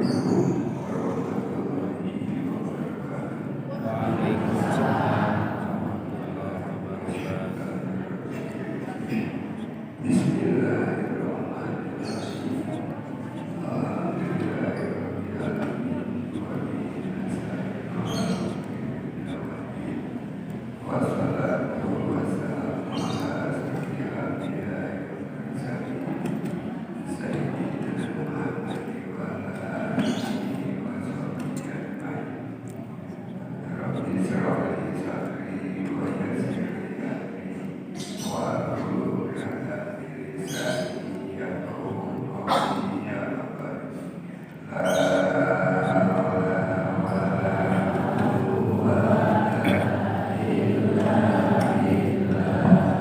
Assalamualaikum warahmatullahi wabarakatuh. Waalaikumsalam warahmatullahi wabarakatuh. Bismillahirrahmanirrahim. Alhamdulillahirabbil alamin wa bihi nasta'in wassalatu wassalamu ala asyrafil anbiya'i wal mursalin sayyidina Muhammad wa ala alihi wa sahbihi ajma'in. Rabbi shrah li sadri wa yassir li amri wahlul 'uqdatam min lisani yafqahu qawli. Ya Rabb, la hawla wala quwwata illa billah. La hawla wala quwwata illa billah. La hawla wala quwwata illa billahil aliyyil azim.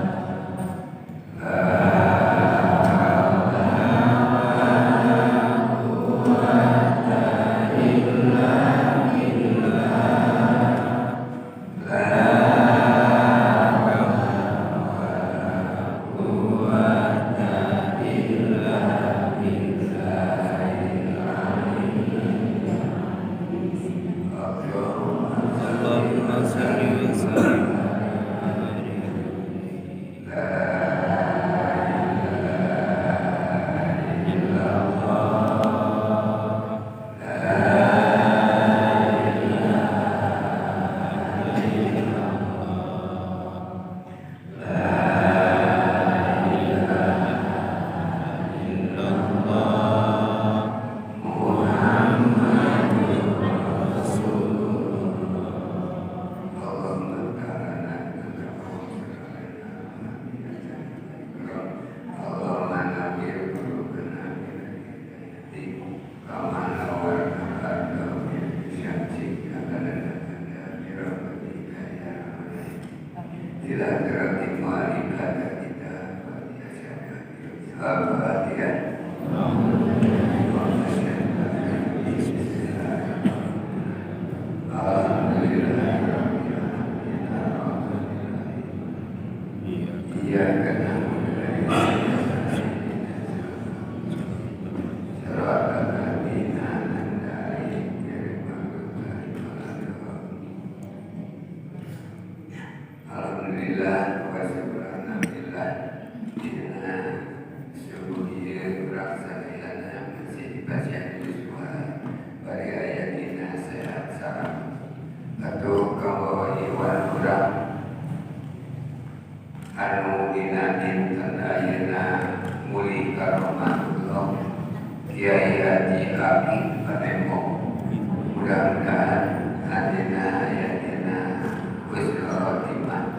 Allahumma shalli wa sallim wa barik alaihi. La ilaha illallah. La ilaha illallah. La ilaha Illallah Muhammadur Rasulullah. Allahumma ta'ala. Allahumma nawwir qulubana bil hidayati kama nawwarta al-ardha bil syamsi kama bi rahmatika ya arhamar rahimin. Ila siratil kita Fatihah. Alhamdulillah. Iya. Iyyaka na'budu wa iyyaka nasta'in. Siratal ladzina an'amta 'alaihim ghairil maghdubi 'alaihim waladdallin. Alhamdulillah wa syukuranillah dina subuh ieu urang sadayana masih dipasihan yuswa bari aya dina sehat sareng atuh kabawa iwan urang anu dina dinten ayeuna mulih ka rahmatullah Kiai Haji Aki Panempo. Mudah-mudahan ayeuna aya dina husnul khotimah,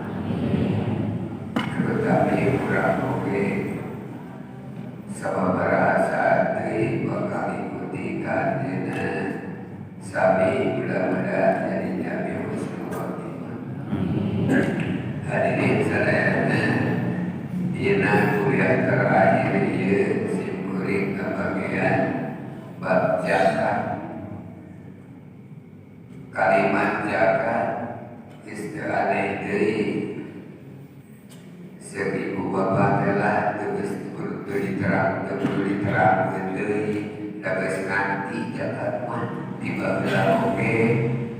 tetapi urang oge sababaraha saat deui bakal ikuti ka anjeunna sami, mudah-mudahan jadi jami husnul khotimah. Hadirin sadayana, dina kuliah terakhir ieu simkuring kabagian bab zakat. Kalimat zakat geus teu aneh deui, ceuk ibu bapak teh lah, teu geus teu diterang, teu perlu diterangkeun deui, da geus ngarti zakat mah di baheula oge.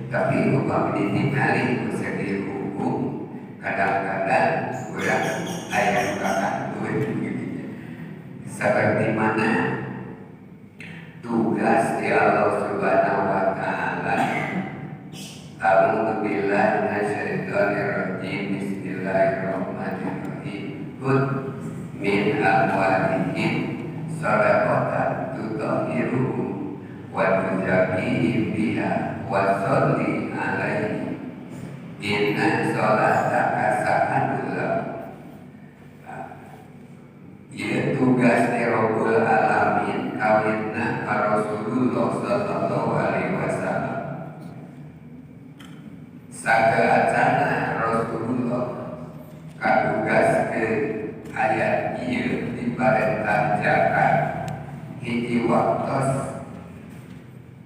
Tapi upami ditingali ku segi hukum, kadang-kadang urang aya nu kakantun seperti mana tugas di Allah Subhanahu wa taala. A'udzu billahi minasyaitonir rajim. Bismillahirrahmanirrahim. Khudz min amwalihim shadaqatan tutahhiruhum wa tuzakkihim biha wa sholli alaihim inna sholataka sakanun lahum. Ieu tugas ti Rabbul Alamin kawitna ka Rasulullah sallallahu alaihi wasallam. Sakeacana Rasulullah katugaskeun ayat ieu diparentah zakat, hiji waktos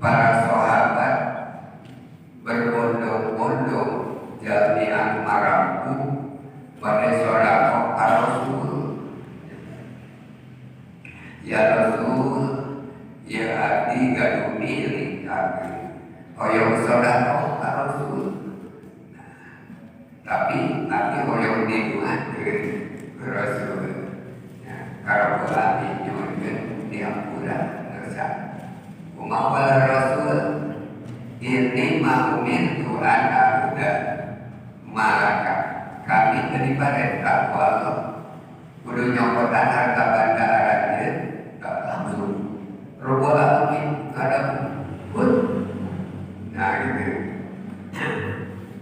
para sahabat berbondong-bondong jalmi anu marampu bade sedekah ka Rasul. Ya Rasul, Ya abdi gaduh milik abdi hoyong sedekah ka Rasul. Tapi abdi hoyong diduakeun ku Rasul. Kalau abdi nyuhunkeun dihampura dosa. Kumaha Rasul ini ma umirtu an a'buda malaka. Kami tadi parentah ku Allah kudu nyokotan harta banda aranjeun langsung Rabbul alamin ada hud. Nah gitu.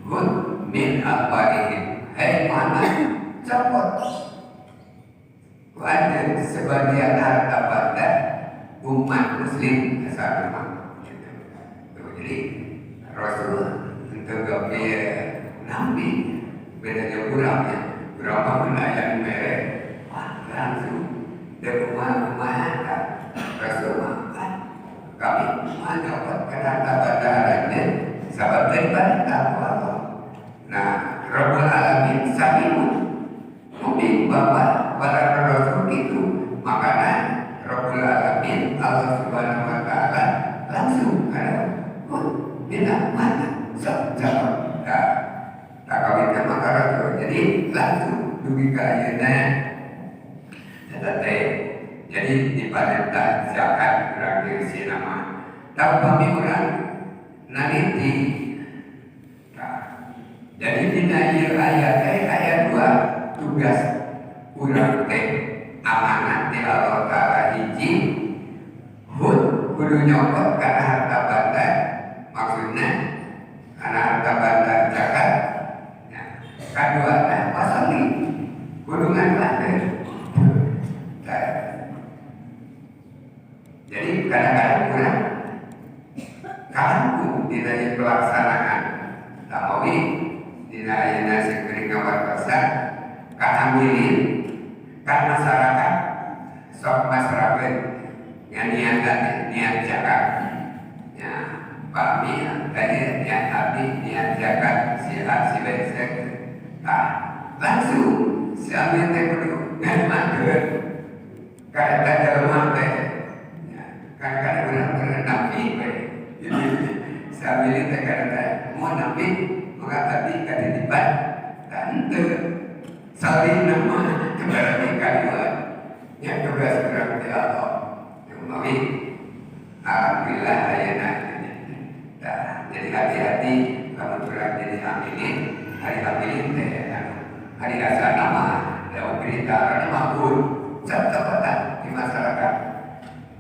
Hud min aqwalihim. Hei Muhammad, copot ku sebagian harta banda umat muslim asal rumah. Gitu. Jadi Rasul untuk gawe nabi bedanya kurang ya, berapa menayan merek, wah langsung dari rumah-rumah Rasul makan. Kami mendapat harta banda aranjeun sabab daripada Allah. Nah, Rabbul Alamin samiun mungkin bapak para Rasul itu makanya Rabbul Alamin Allah Subhanahu Wa Taala langsung ada bina mana sok jawab. Nah, tak kawin sama Rasul jadi langsung dugi ka ayeuna eta teh. Jadi diparentah zakat urang dieusi nama. Tah upami urang naliti. Nah, jadi dina ieu ayat teh ayat 2 tugas urang teh amanat di Allah Ta'ala hiji hud kudu nyokot kana harta banda, maksudna kana harta banda zakat. Nah, kadua teh wasali kudu ngadoakeun. Nah, jadi kadang-kadang kurang kalangkung dina ieu pelaksanaan. Tamawi dina ayeuna seukeureuh ngawartosan kaamilin kan masyarakat sok masyarakat nganiatan niat zakat. Ya, Pak Mi tadi niat abdi niat zakat si A si B si C. Tah, langsung si amil teh kudu ngadoakeun ka eta jelema teh. Ya, kadang-kadang urang urang nampi we. Jadi si amilin teh kadang-kadang mau nampi maka abdi katitipan tah henteu salin nama berarti kaliwat nya tugas urang teh Allah. Mawi alhamdulillah ayeuna. Nah, jadi hati-hati lamun urang jadi amilin, hari amilin teh anu hari asa nama da berita karena mabur cepet di masyarakat.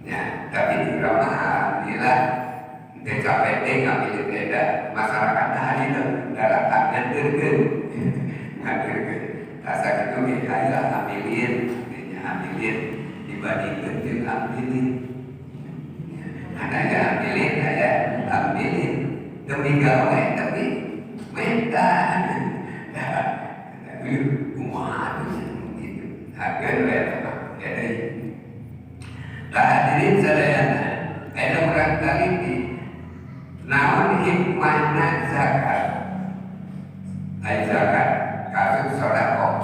Ya, tapi di urang mah alhamdulillah teu capek teh ngambilin teh da masyarakat hari itu daratang nganteurkeun. Nganteurkeun. Asa kitu ge aya amilin, nya amilin dibandingkeun jeung amilin. Ada ya amilin, aya amilin demi gawe tapi minta. Kumaha gitu. Harga we mah. Jadi tah hadirin sadayana, aya urang taliti naon hikmahna zakat. Ai zakat kasus sedekah.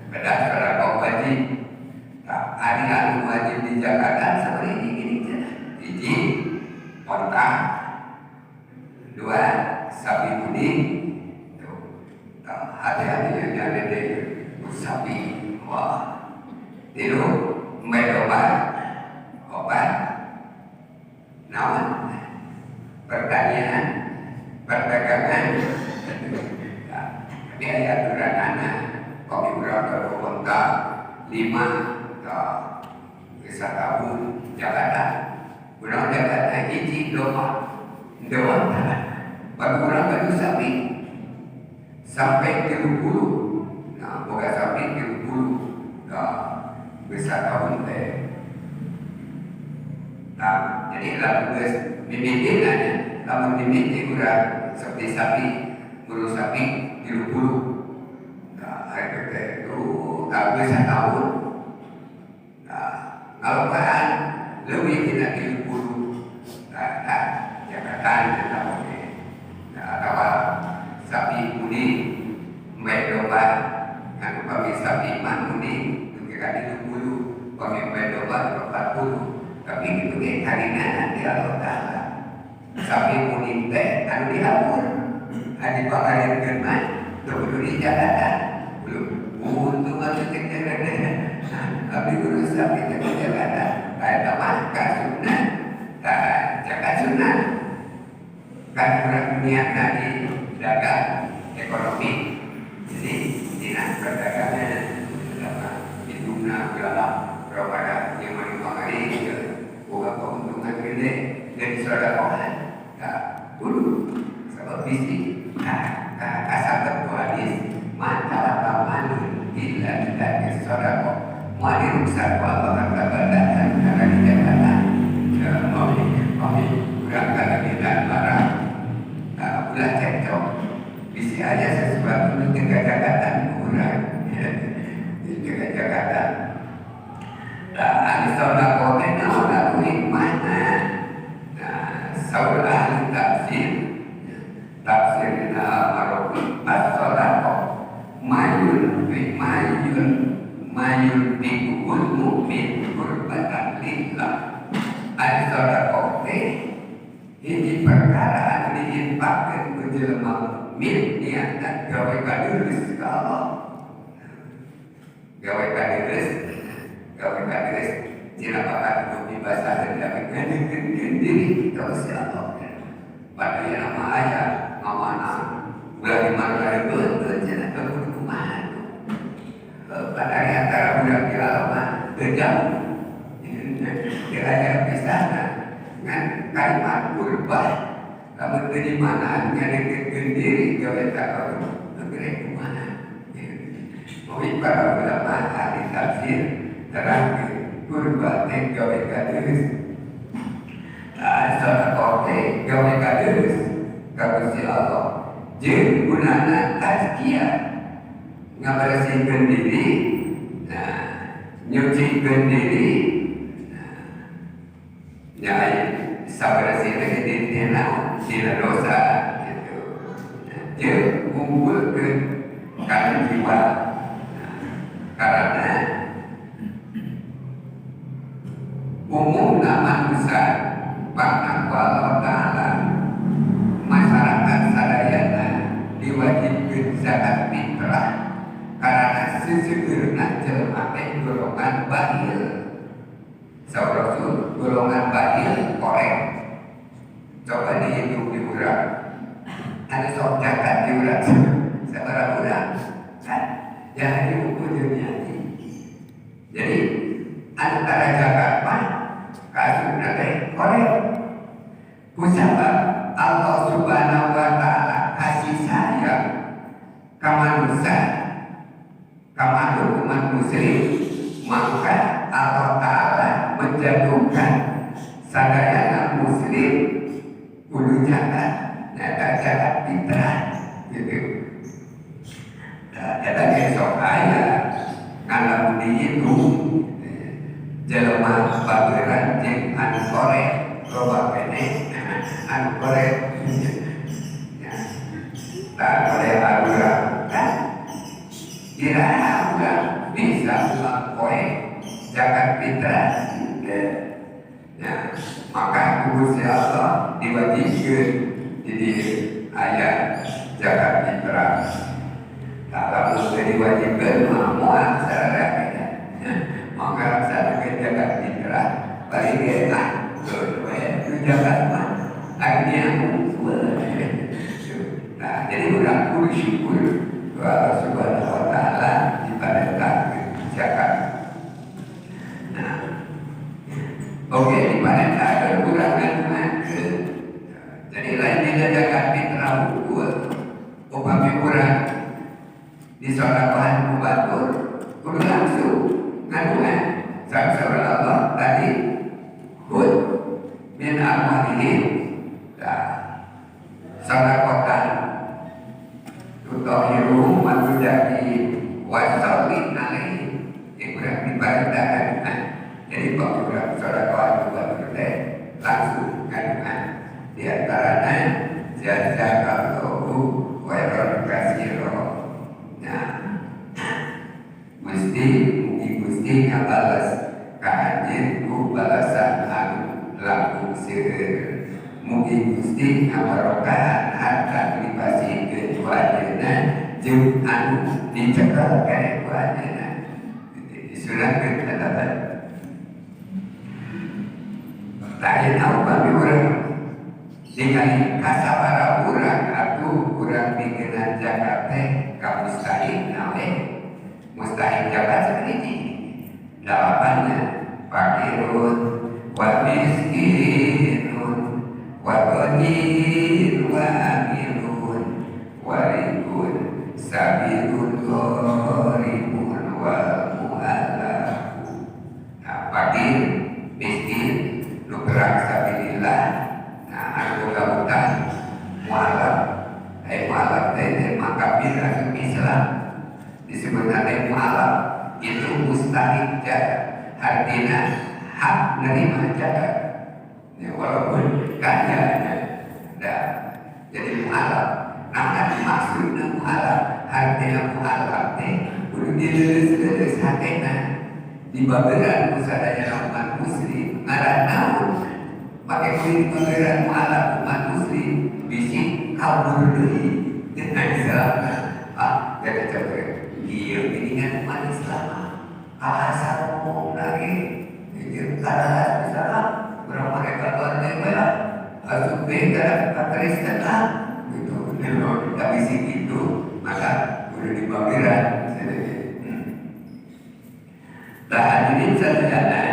Beda sedekah wajib. Tah ari anu wajib di zakatan seperti ini gini cenah. Hiji onta, dua sapi mudi. Tuh. Tah hati-hati yang nyane deui sapi. Wah. Tilu embe domba, opat naon? Pertanian, perdagangan. Nah, tapi aya aturanana kopi urang gaduh onta 5 tah geus sataun Jakarta. Urang Jakarta hiji domba, henteu onta. Bagi urang gaduh sapi sampai 30. Nah, boga sapi 30. Nah, geus sataun teh. Nah, jadi lamun geus mimitina nya, lamun mimiti urang seperti sapi, ngurus sapi 30. Nah, itu teh tah geus sataun. Nah, ngalobaan leuwih tina 30. Nah, nah, Jakarta eta oge. Nah, atawa sapi mudi embe domba ngan upami sapi mah mudi dugi ka 30, upami embe domba 40. Tapi gitu ge karinganan di Allah Ta'ala. Sapi munim teh anu dihapur, anu dipakareunkeun mah teu kudu dijakatan. Belum untung atuh teh abdi guru sapi teh dijakatan. Eta mah kasupna tah zakat sunnah. Kan urang niatna di dagang ekonomi. Jadi dina perdagangan hitungna berapa berapa yang mana kali boga keuntungan gede dari sodakohan tak kudu sebab bisi kasabab ku hadis mantala pamanun illa billahi sodakoh moal diruksak ku Allah harta banda karena di Jakarta kami kurang kalagitan barang ulah cekcok bisi aja sesuatu nu teu kajakatan urang teu kajakatan. Nah, ahli sodakoh teh naon atuh hikmahna? Nah, saur ahli tafsir tafsir dina Al-Marawi as-sodakoh mayun mayun mayun bikuhul mukmin kurbatan lillah. Ahli sodakoh teh hiji perkara anu diinfakkeun ku jelema mukmin niatan gawe kadeureus ka Allah. Gawe kadeureus, gawe kadeureus cina bakat bumi basah dan ngadeukeukeun diri ka Gusti Allah. Pada yang nama aya ngamana ulah di mana kadeukeukeun cenah teu kudu kumaha. Pada antara budak di alam mah teu jauh. Teu aya pisahna ngan kalimat kurbah lamun teu di mana ngadeukeukeun diri gawe taqarrub teu kumaha. Mungkin para ulama ahli tafsir terang kurba teh gawe kadeus. Sedekah teh gawe kadeus ka Gusti Allah. Jeung gunana tazkiyah ngabersihkeun diri, nah nyucikeun diri, nah nya sabersih teh diri naon dina dosa gitu. Jeung ngumpulkeun kana jiwa. Karena umumna manusia pangku Allah Ta'ala masyarakat sadayana diwajibkeun zakat fitrah karena seseueurna jelema teh golongan bakhil. Saur Rasul golongan bakhil korek. Coba dihitung di urang. Anu sok zakat di urang sabaraha urang kan? Jangan diukur jeung nyati. Jadi antara zakat mah kaasupna teh korek. Kusabab Allah Subhanahu wa Ta'ala kasih sayang ka manusia, ka makhluk umat muslim, maka Allah Ta'ala menjatuhkan sadayana muslim kudu zakat, nyata zakat fitrah gitu. Nah, eta ge sok aya ngan lamun dihitung jelema bageran jeung anu korek loba keneh anu korek ya tak boleh arurang kan iraha urang bisa ulang poe zakat fitrah ya, maka ku Gusti Allah diwajibkeun jadi aya zakat fitrah. Tak lamun teu diwajibkeun mah moal sararea maka laksanakeun zakat fitrah paling ge ah we zakat mah akhirnya. Nah, jadi urang kudu syukur ka Allah Subhanahu wa Ta'ala diparentahkeun zakat. Nah, oke diparentahkeun urang ngagunakeun. Jadi lain dina zakat fitrah hungkul upami urang disodakohan ku batur kudu langsung ngadungan. Saur Allah tadi khudz min amwalihim sadaqatan tutahhiruhum wa tuzakkihim wa sholli alaihim. Yang kurang diperintahkan. Jadi kok kurang sedekah itu teh langsung kandungan di antaranya jazakallahu khairan katsira. Nah, Gusti mugi Gusti ngabalas ka anjeun ku balasan Mugi Gusti ngabarokahan harta dipasihkeun ku anjeunna jeung anu dicekel keneh ku anjeunna. Disunatkeun eta teh. Tah ayeuna upami urang ningali kasabaraha urang atuh urang mikeun zakat teh ka mustahik we. Mustahik zakat saperti dalapannya fakirun wa miskinun wa ghaniyun wa amilun warikun sabilun gharibun wa mu'allaf. Nah, fakir, miskin, nu perang sabilillah, nah anu boga hutang, mu'allaf. Mu'allaf teh mah kafir asup Islam. Disebutna teh mu'allaf itu mustahik zakat. Artinya hak nerima zakat. Ya, walaupun kaya nah, jadi mu'alaf. Nah, kan maksudnya mu'alaf, artinya mu'alaf teh kudu dileuleus-leuleus hatena. Di baberan ku sadaya umat muslim ngaran naon make kudu dibaberan mu'alaf umat muslim bisi kabur deui dengan Islam. Ah, jadi coba ieu geuningan umat Islam kalah saromong lagi jeung kalah misalnya urang make kabar deui we lah asup deui ka Kristen lah gitu. Tapi si gitu maka kudu dibageran. Nah, hadirin sadayana,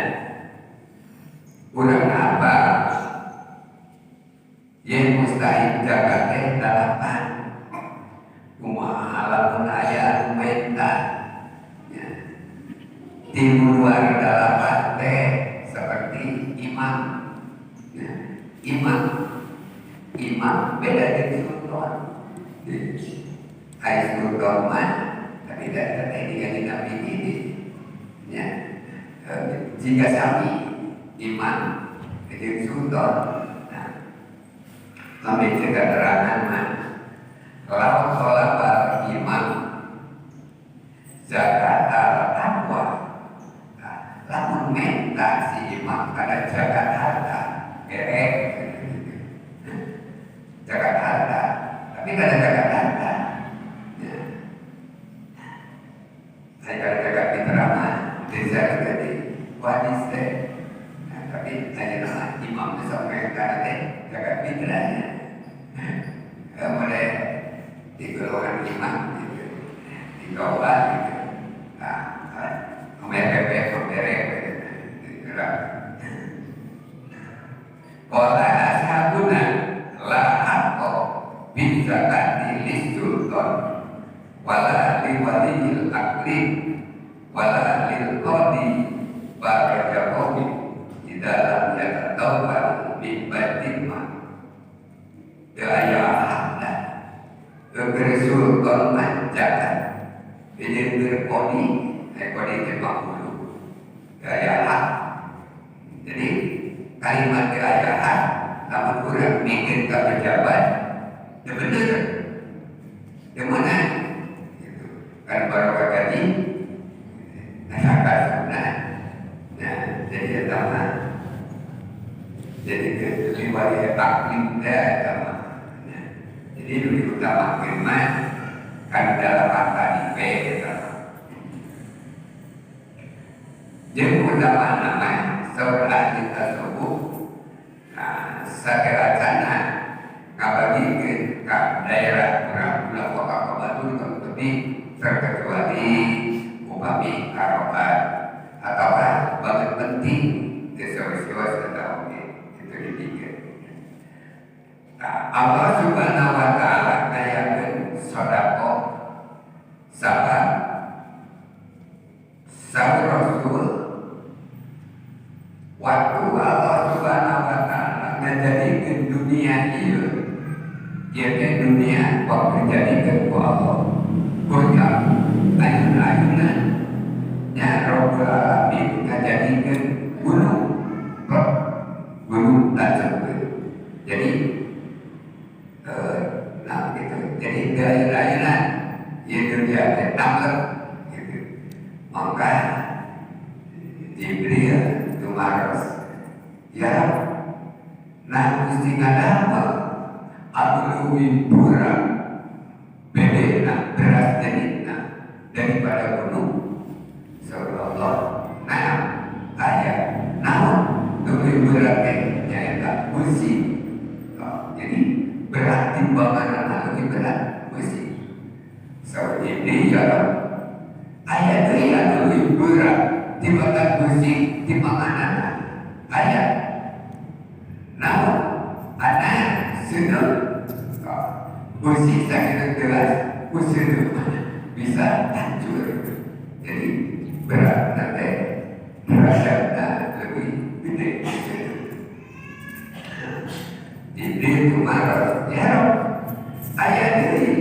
urang apa yang mustahik zakat teh dalapan. Kumaha lamun aya anu menta ya. Di luar dalapan teh seperti imam ya. Imam imam beda dari sultan. Ai sultan mah tapi da teh diganti nabi ini ya. Jika sami imam jeung sultan. Nah, kami keterangan mah lawan tolaba imam zakat al-amwal. Nah, lamun menta si imam kada zakat harta gerek zakat harta, tapi kada zakat harta ya. Saya kada zakat fitrah mah desa jadi wajib teh. Nah, tapi saya nama imam teh sok menta teh zakat fitrahnya. Mulai di golongan imam gitu, di bawah gitu. Nah, merek merek gitu. Qala ashabuna la haqqa bin zakati lis sultan wala li waliyil aqli wala lil qadi barajahu idza lam yatatawwal min baitil mal. Daya hakna sultan mah zakat ini berkodi, kodi itu makmulu daya hak. Jadi kalimat daya hak lamun urang mikir ka pejabat teu bener teu meunang gitu. Kan barokah gaji nah sunah. Nah, jadi eta mah jadi riwayat taklim teh eta mah. Nah, jadi nu diutamakeun mah kan dalapan tadi we eta mah. Jeung utama mah saur ahli tasawuf nah, sakeracana ngabagikeun ka daerah urang ulah waka ka batur ka teuing terkecuali upami karobat atawa banget penting teu sawios eta oge itu dipikeun. Nah, Allah Subhanahu wa taala ngayakeun sedekah sabab saur Rasul waktu Allah Subhanahu wa taala ngajadikeun dunia ieu ieu teh dunia waktu dijadikeun ku Allah kurang ayun-ayunan nya Rabbul Alamin ngajadikeun gunung gunung tancapkeun. Jadi nah gitu. Jadi ayun-ayunan ieu dunia teh tamlek gitu. Maka Jibril tumaros ya Rabb, Nah Gusti ngadamel anu leuwih berat bedena beras jadina daripada gunung. Saur Allah, nah aya naon leuwih berat teh nyaeta besi. Jadi berat timbangan lebih berat besi. Saur Jibril, ya Rabb, aya deui anu leuwih berat timbangan besi timbanganana. Aya naon? Ana seuneu. Besi sakitu teras ku seuneu bisa hancur. Jadi berat nanti derajatnya lebih gede. Jibril tumaros, ya Rabb, aya deui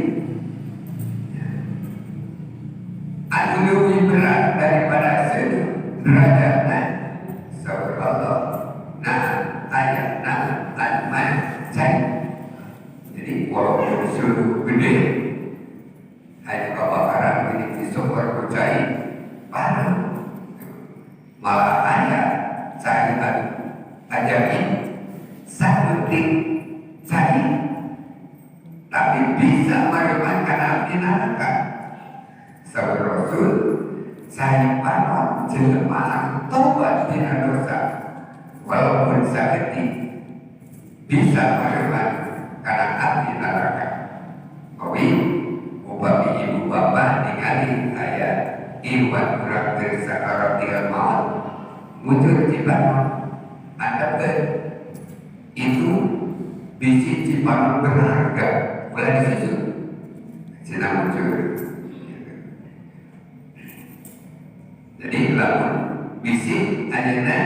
anu leuwih berat daripada seuneu derajatna. Saur Allah, nah aya naon? Al-ma, cai. Jadi walaupun seuneu gede, hanya kebakaran ini disokor ku cai parah. Malah aya cai anu ajaib, saeutik cai tapi bisa meremankan api neraka. Saur Rasul, cai panon jelema anu tobat tina dosa walaupun saeutik bisa mereman kana api neraka. Kowi upami ibu bapak ningali aya iwan urang keur sakaratil maut muncul cipanon, antepkeun itu biji cipanon berharga, ulah disusun cenah muncul. Jadi lamun bisi ayeuna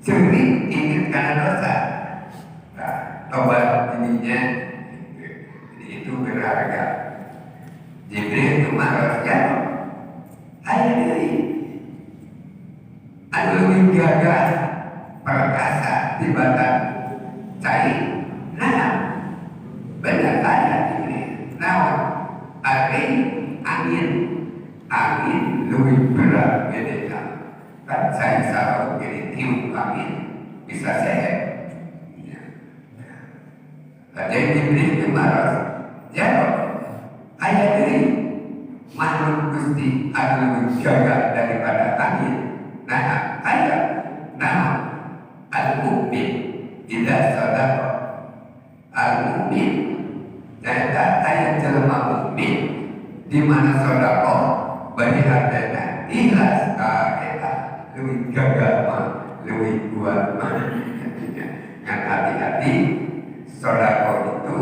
ceurik inget kana dosa, nah, tobat ininya. Jadi itu berharga. Jibril tumaros, ya aya deui anu leuwih gagah perkasa tibatan cai. Nah bener aya Jibril, naon? Ari angin. Angin lebih berat bedanya kan, cai sarau jadi tiup angin bisa sehat ya. Jadi Jibril tumaros, ya aya deui makhluk Gusti anu lebih gagah daripada angin. Nah aya naon? Al-mu'min idza sadaqa. Al-mu'min nyaeta aya jelema mukmin di mana sedekah bari hatena ikhlas, ka eta leuwih gagah mah, leuwih kuat mah. Ngan hati-hati, sedekah itu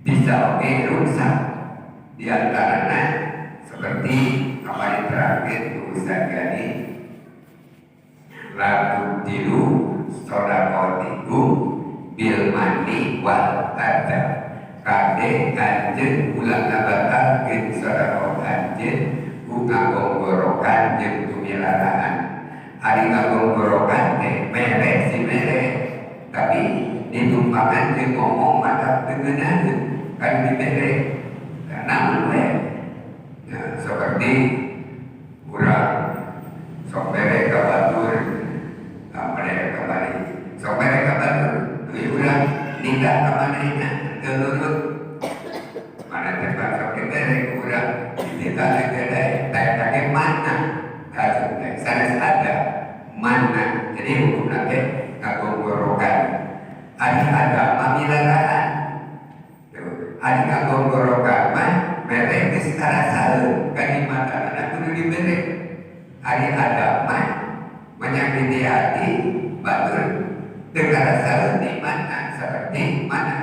bisa oge rusak. Di antaranya seperti kemarin terakhir Ustaz Gani, la tubtilu shodaqotikum bil manni wal adza. Kade anjeun ulah ngabatalkeun sedekah anjeun ku ngagonggorokan jeung tumilaraan. Ari ngagonggorokan teh mere si mere, tapi ditumpangan jeung ngomong mata teu ngeunaheun kan dibere. Nah, naon we? Ya, seperti urang sok mere ka batur, mere ka bari. Sok mere ka batur, tuluy urang nitah ka manehna teu nurut. Mana teh sok dibere ku urang, dititah teh teh teh mana? Asup teh sanes ada mana. Jadi hukumna teh ngagonggorokan. Ari ada pamilaraan. Tuh, ari ngagonggorokan mah mere geus karasaeun kanimatanana kudu dibere. Ari ada mah menyakiti hati batur teu karasaeun nikmatna. Seperti mana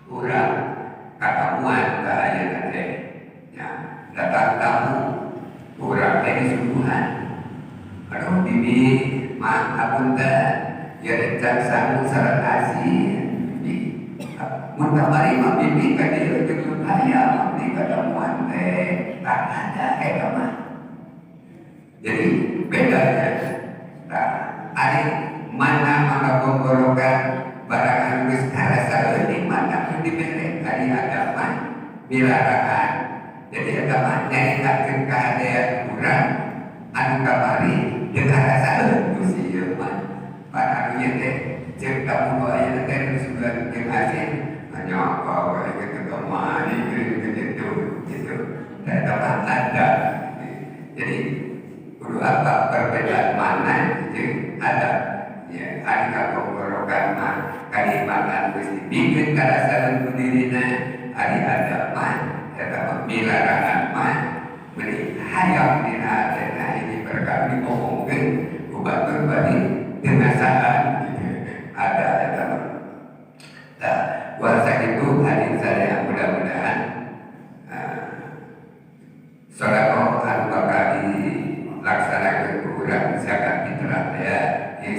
urang katamuan ka ayeuna teh ya, datang tamu urang teh disuguhan, aduh bibi mah hapunten ya, rencang sangu sareng asin bibi, mun kamari mah bibi ka dieu jeung aya abdi katamuan teh tak ada eta mah. Jadi bedanya, nah, ari mana maka gonggorokan barang anu geus karasaeun nikmatna kudu dibere. Ari agama milaraan. Jadi agama nyaritakeun kahadean urang anu kamari teu karasaeun ku si ieu mah pan anu ieu teh ceuk tamu ayeuna teh disuguhan jeung asin hanya apa wae kitu kamari gitu gitu eta mah ada. Jadi kudu apa perbedaan mana jeung adab ya ari kakogorokan mah kanikmatan geus dibikeun karasaeun ku dirina ari adab mah eta mah milarangan mah meuni hayang dina hatena ini perkara diomongkeun ku batur bari teu ngasaan gitu ada eta mah. Tah puasa itu hadis saya mudah-mudahan sedekah anu bakal dilaksanakeun ku urang zakat fitrah ya ieu.